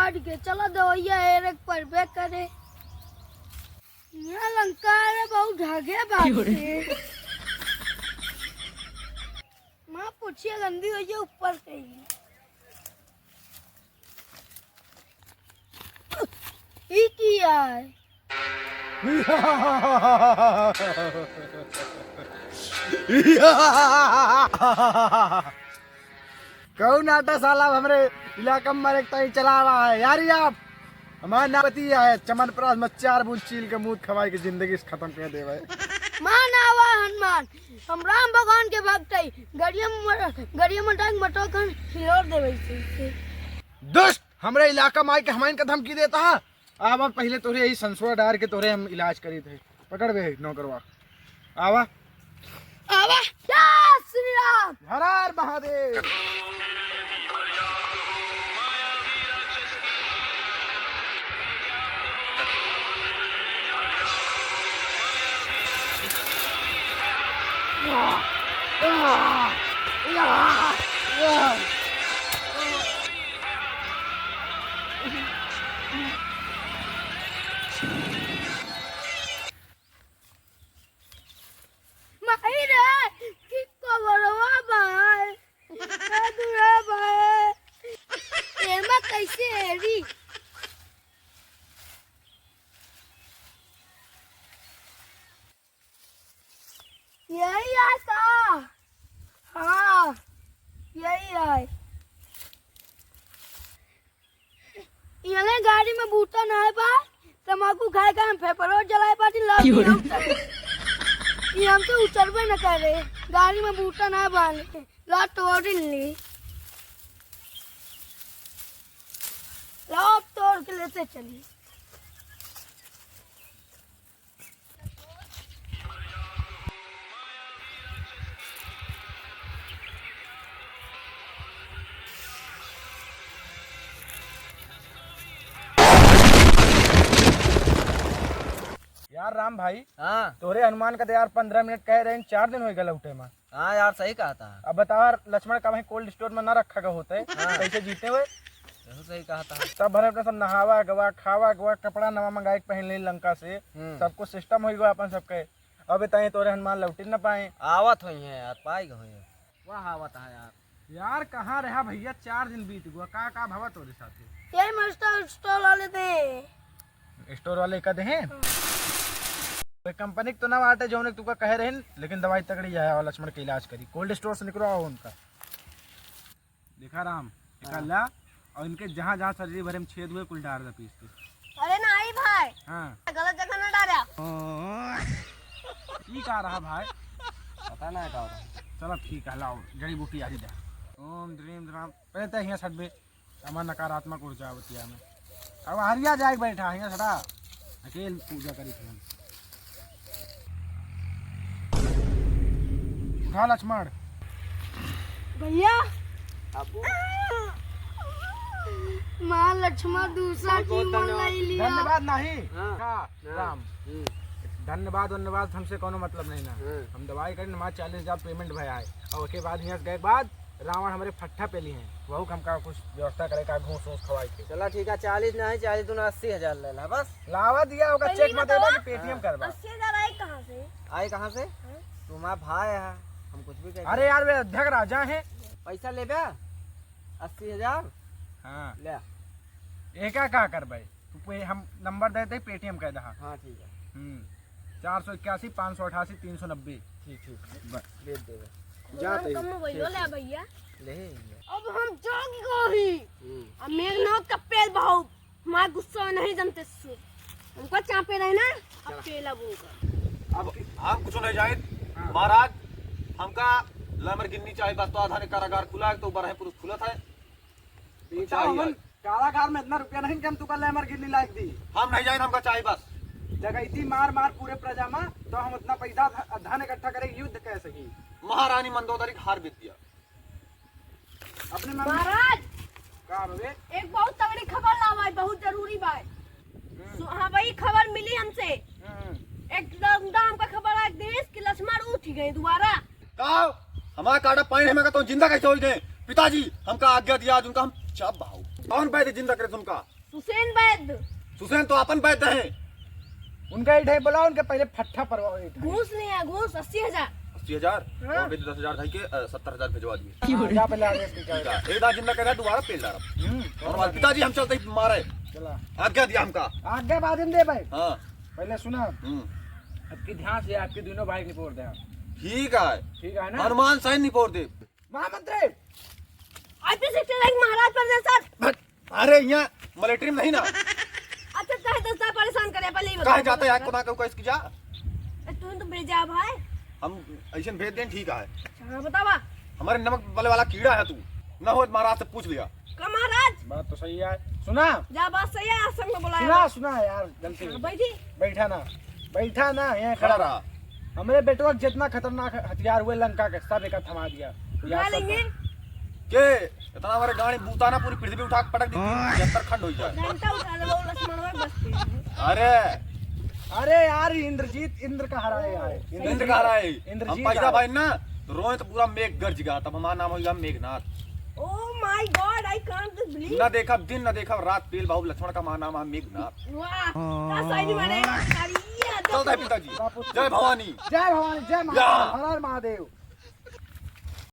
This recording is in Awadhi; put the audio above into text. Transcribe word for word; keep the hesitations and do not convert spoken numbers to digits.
हट के चलो दवैया हेरे के परबे करे। यहाँ लंका रे बहुत ढगे बाटे। माँ पोछिया गंदी होइ गई ऊपर से ही। ई की आय? कौन आटा साला हमरे इलाका में मारे ताई चलावा है यार? ई आप हमार नापति है चमनप्रास में चार बूंद चील के मूत खवाई के जिंदगी से खत्म कर देवे। मान आवा हनुमान, हम राम भगवान के भक्त हई। गड़िया में, गड़िया में टांग मटो खन हिलोर देवे से। दुष्ट, हमरे इलाका में आइके हमइन का धमकी देता है। आवा, पहिले तोरे यही संसुआ डार के तोरे हम इलाज करी थे। पकड़ बे नौकरवा। आवा। आवा। जय श्री राम। हर हर महादेव। माई रे, की कबरवा बाय, का दूरा बाय, एमा कैसे एरी? यही आय का? हाँ, यही आय। इहले गाड़ी में बूता नाय बा, तमाकू खाए का हम फेफड़ो जलाए बाटी, ला की हो रे? ई हमसे उतरबे न करे, गाड़ी में बूता नाय बा, ला तोड़ ली, ला तोड़ के लेते चली। यार राम भाई, हाँ। तोहरे हनुमान का तो यार पन्द्रह मिनट कहे रहे, चार दिन होइ गए लौटे में। हाँ यार, सही कहा था। अब बतावा लक्ष्मण का वहीं cold store में ना रखा गया होते, हाँ। कैसे जीते हुए? यहू सही कहा था। तब भरे अपने सब नहावा गवा, खावा गवा, कपड़ा नवा मंगाए के पहन ले लंका से, हम्म। सब कुछ system होइ गवा अपन सबके। अब ताई तोरे हनुमान लौटिन न पाए। आवत होइहैं यार, पाई गए होइहैं। वाह, आवत है यार। यार, कहाँ रहा भैया, चार दिन बीत गवा, का का भवा तोरे साथे? यही मास्टर store वाले दे। Store वाले का देहे? हाँ। कोई company के तो ना बाटे, जौन एक तुका कहे रहिन, लेकिन दवाई तगड़ी है और लक्ष्मण के इलाज करी। Cold store से निकलवाओ उनका। देखा राम, हाँ। निकाल ला, और इनके जहाँ जहाँ शरीर भरे में छेद हुए, कुल डार दे पीस के। अरे नहीं भाई, हाँ। गलत जगह ना डारा। ई का रहा भाई? पता ना का रहा। चलो ठीक है, लाओ जड़ी बूटी आदि दे। ओम द्रीम द्राम। पहले तो यहाँ सटबे, हमार नकारात्मक ऊर्जा आवती है हमें। अब हरिया जाए बैठा है, यहाँ सटा। अकेल पूजा करी थे हम। उठा लक्ष्मण। भैया। बाबू। माँ लक्ष्मण दूसरा बहुत, बहुत जीवन धन्यवाद। ले लिया। धन्यवाद नहीं। हाँ। का? हाँ। राम। हम्म। धन्यवाद, धन्यवाद हमसे कोनो मतलब नहीं ना। हाँ। हम दवाई करें, हमारा चालीस हजार payment भया है। और उसके बाद यहाँ से गए के बाद रावण हमरे फट्ठा पे ली हैं, वहू के हमका कुछ व्यवस्था करे का, घूस वूस खवाए के। चला ठीक है, चालीस नहीं, चालीस दूना अस्सी हजार ले ला बस। लावा दिया होगा, पहले check मत देवा बतावा। कि Paytm हाँ। करवा। अस्सी हजार आई कहाँ से? आई कहाँ से? हाँ। तुम्हारा भाई है, हम कुछ भी कह अरे यार, वे अध्यक्ष राजा हैं। पैसा लेबे? अस्सी हजार? हाँ। ले। एका का करबे? तू पे हम number दे दे, Paytm कर दहा। हाँ, ठीक है। हम्म। चार सौ इक्यासी, पाँच सौ अठासी, तीन सौ नब्बे। ठीक, ठीक। बस। भेज देबे। जा हम तई। कम मोबाइलो ठीक, ले ठीक। भैया। ले। अब हम जाग गई। हम्म। अब मेघनाथ का पेल बहाओ। हमारा गुस्सा नहीं जमते सु। हमको चापे रहे ना, अब चला। पेल अब होगा। अब हम कुछ नहीं जाए। हाँ। महाराज, हमका Lamborghini चाहे, बस तो आधा ने कारागार खुला है, तो बरहे पुरुष खुलत है। बेटा, चाहिए। हमन कारागार में इतना रुपया नहीं कि हम तुका Lamborghini लाइक दी। हम नहीं जाए, हमका चाहे बस। डकैती मार मार पूरे प्रजा में, तो हम उतना पैसा ध-, धन इकट्ठा करे, युद्ध कह सकी। महारानी मंदोदरी के हार विद्या। अपने मन में महाराज! का बे? एक बहुत तगड़ी खबर लावा है, बहुत जरूरी बा। हम्म। सु-, हाँ, वही खबर मिली हमसे। हम्म। एक लौंडा हमका खबर आ देश कि लक्ष्मण उठ गए दोबारा। का? हमारा काटा पानी है, मैं कहता हूँ, जिंदा कैसे हो गए? पिताजी, हमका आज्ञा दिया, आज उनका हम चाप बहाओ। कौन बैद जिंदा करे उनका? सुसेन बैद। सुसेन तो अपन बैद है। उनका इठे बोला, उनके पहले फट्ठा परवा इठे। घूस नहीं है, घूस अस्सी हजार। अस्सी हजार? हाँ। और भी दस हजार धाई के, अ, सत्तर हजार भिजवा दिए। हाँ, जा पहले आगे से ठीक है, जा। एक दांत जिंदा करे, दोबारा पेल डारब। हम्म, और हमारे पिताजी हम चलते ही मारे। चला। आज्ञा दिया हमका। आज्ञा बाद में दे भाई। हाँ। पहले सुना। हम्म। अब की ध्यान से आपके दोनों भाई निपोर दे। ठीक है। ठीक है ना? हनुमान साइन निपोर दे। महामंत्री। आईपी सिक्सटी नाइन महाराज प्रदेश सर। अरे, यहाँ मिलिट्री में नहीं ना। अच्छा, चाहे तो इतना परेशान करे, पहले ही काहे बताओ। जाते हैं, आपको ना कहूँ कैसे की जा? ए, तू तो भेजा भाई। हम ऐसे भेज दें, ठीक है। अच्छा, हाँ, बतावा। हमारे नमक वाले वाला कीड़ा है तू, ना हो महाराज से पूछ लिया। का महाराज? बात तो सही है, सुना। जा, बात सही है, आज संग में बोला सुना, है। सुना यार, गलती हाँ, हो गई। बैठी। बैठा ना, बैठा ना, यहाँ खड़ा खड़ा रहा। रहा। हमरे बेटवा के जितना खतरनाक हथियार हुए लंका के, सब एक थमा दिया। बुला यार, सब लेंगे। के? इतना बड़े गाड़ी बूता ना पूरी पृथ्वी उठा के पटक दी, छिहत्तर खंड हो जाए। घंटा उठा ले, वो लक्ष्मण भाई बस पे। अरे। अरे यार, इंद्रजीत, इंद्र का हराए यार। इंद्र का हराए। इंद्रजीत हम पैदा हराए। भाई ना, तो रोए तो पूरा मेघ गर्ज गया, तब हमारा नाम हो गया मेघनाथ। Oh my God, I can't believe। ना देखा दिन, ना देखा रात, पेल बाबू लक्ष्मण का हमारा नाम है मेघनाथ। वाह, का सही माने, सारी ये चलता है पिताजी। बापू। जय भवानी। जय भवानी, जय महादेव, या। हर हर महादेव।